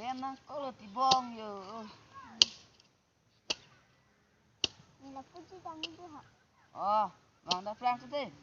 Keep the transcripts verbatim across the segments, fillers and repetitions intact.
Em nang kolo tibong yo. Nila puji kami tu ha. Oh, bang da prang sete.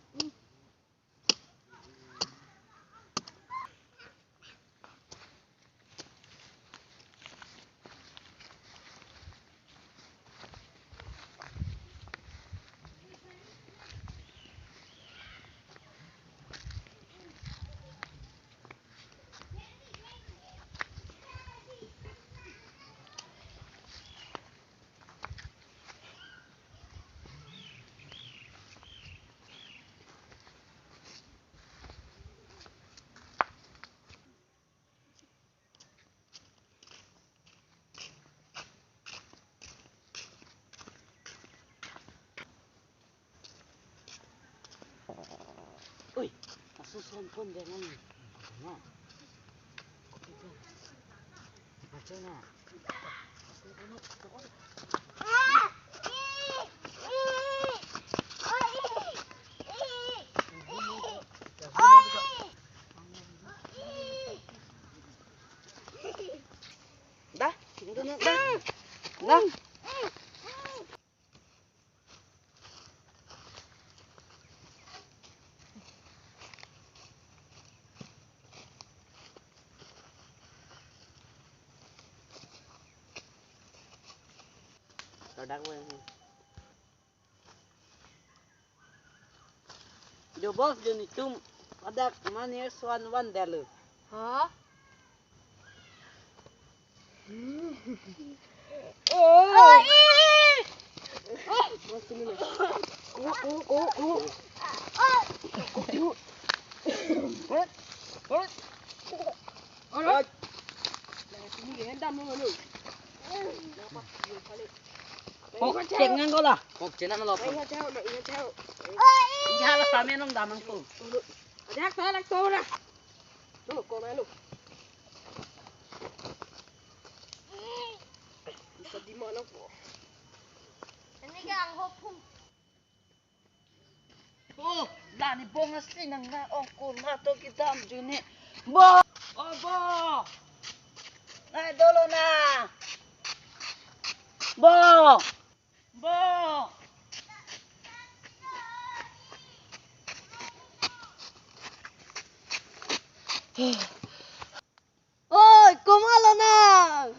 Oi, aso son pon de nang. Na. Baca na. Dah, dah, dah. Ladak mo. Jo boss, jo netum ladak mane son van dalo. Ha? Kok cek nang ko la. Kok cek nang lo. Ingat, ingat, ingat. Ingat lah, kami nong damang po. Ada aktor, aktor lah. Lo, kok main lo. Bisa di mana po? Ini kan hopung. Oh, la ne bong asli nang na ong ko na to kedam juni. Bo, oh bo. Nai dolo na. Bo. Bo. Oi, komatlo nang?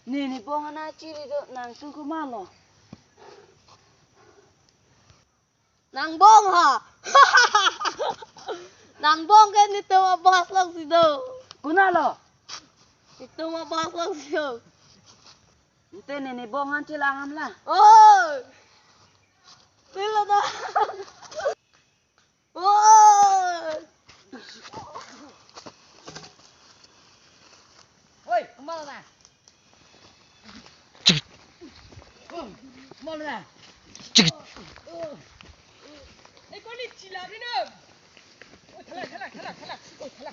Ne, ne bong ana chiri do nang su komatlo? Nang bong ha? Nang bong ke netum a-bus along si do. Konatlo? Netum a-bus along si do. Ante ne, ne bong an chelang am la. Oi. Pilo do. Oi! Oi, komatlo na? Komatlo na? Eh, kau ni cila ni na? Oi, thala, thala, thala, thala. Oi, thala.